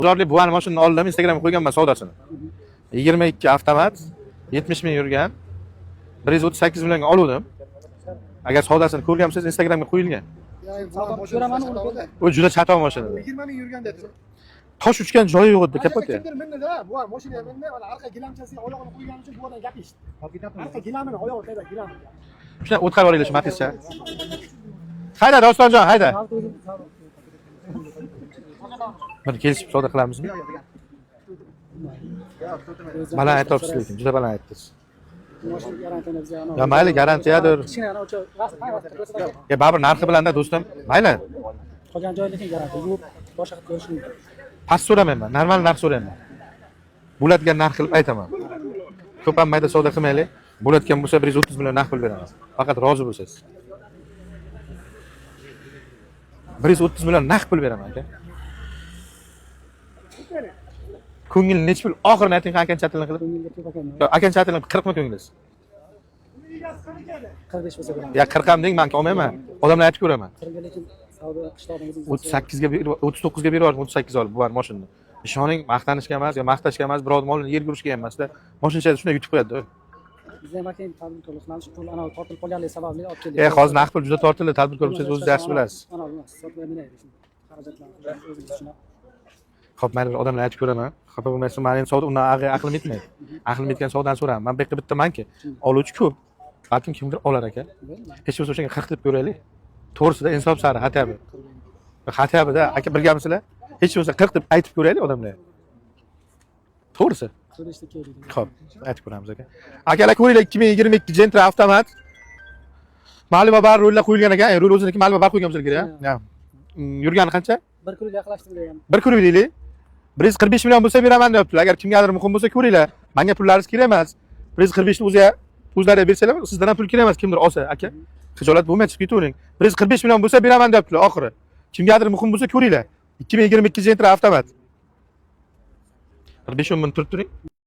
Bozorlik buvani mashinani oldim, Instagramga qo'yganman savdosini. 22 avtomat, 70 ming yurgan. 138 millionga oluvdim. Agar savdosini ko'rgan bo'lsangiz, Instagramga qo'yilgan. Ko'raman uni. U juda chatoq mashina. 20 ming yurgan dedi. Tosh uchgan joyi yo'q edi, kapote. Kimdir mindida, bu mashinaga mindi, mana arqa gilamchasiga oyog'ini qo'ygani uchun bu odam gap eshitdi. Arqa gilamini oyog'i tagida gilamini. Shundan o'tkazib yuboringlar shu Matizcha. Hayda Dostonjon, hayda. Bir kelishib savdo qilamizmi? Baland aytyapsiz lekin, juda baland aytdingiz. Ya mayli, garantiyadir. Ya baribir narxi bilanda do'stim. Mayli. Qolgan joyi lekin garantiya yuvib boshqa qilib ko'rish mumkin. Past so'ramayman, normal narx so'rayman. Bo'ladigan narx qilib aytaman. Ko'p ham mayda savdo qilmaylik. Bo'ladigan bo'lsa 130 million narx pul beraman. Faqat rozi bo'lsangiz. 130 million naqd pul beraman aka. Ko'ngil nechi pul? Oxirini ayting, окончательно qilib. Ko'ngilga ko'p ekan. Yo, окончательно 40 mi ko'nglingiz? 45 bo'lsa beraman. Ya 40 ham deng, man olmayman. Odamlar aytib ko'raman. 40ga lekin savdo qishloqda o'zimiz 38 ga berib, 39 ga berib yubordim, 38 olib bu mashinani. Ishoning, maqtanishga emas, yo maqtashga emas, birovni molini yerga urishga ham emasda. Mashinachada shunday yutib qo'yadi. Biz ham aka tadbirkorlik qilamiz. Pul ana tortilib qolganligi sababli olib keldik. E, hozir naqd pul juda tortildi, tadbirkor bo'lsangiz o'zingiz yaxshi bilasiz. Ana emas, sotmay minaylik. Xarajatlarni o'zimiz tushunib. Xo'p, mayli, bir odamlar aytib ko'raman. Xafa bo'lmaysiz, mani endi savdo undan aqlim yetmaydi. Aqlim yetgan savdoni so'raman. Men bu yoqda bittamanki, oluvchi ko'p. Balkim kimdir olar aka. Hech bo'lmasa o'shanga 40 deb ko'raylik. To'g'risida insof sari хотя бы. Хотя бы da aka birgamisizlar? Hech bo'lmasa 40 deb aytib ko'raylik odamlarga. To'g'risi. 45 ta keldik. Xo'p, aytib ko'ramiz aka. Akalar ko'ringlar, 2022 Gentra avtomat. Malibu bar rullar qo'yilgan ekan. Rul o'ziniki, Malibu bar qo'ygan bo'lsa kerak, ha? Yurgani qancha? Bir kunga yaqinlashdim degan. Bir ko'rib deylik. 145 million bo'lsa beraman deyaptilar. Agar kimgadir muhim bo'lsa ko'ringlar. Menga pullaringiz kerak emas. 145 ni o'ziga o'zlariga bersalar, sizdan ham pul kerak emas, kimdir olsa, aka. Xijolat bo'lmay chiqib ketavering. 145 million bo'lsa beraman deyaptilar oxiri. Kimgadir muhim bo'lsa ko'ringlar. 2022 Gentra avtomat. Bir 5-10 minut turib turing.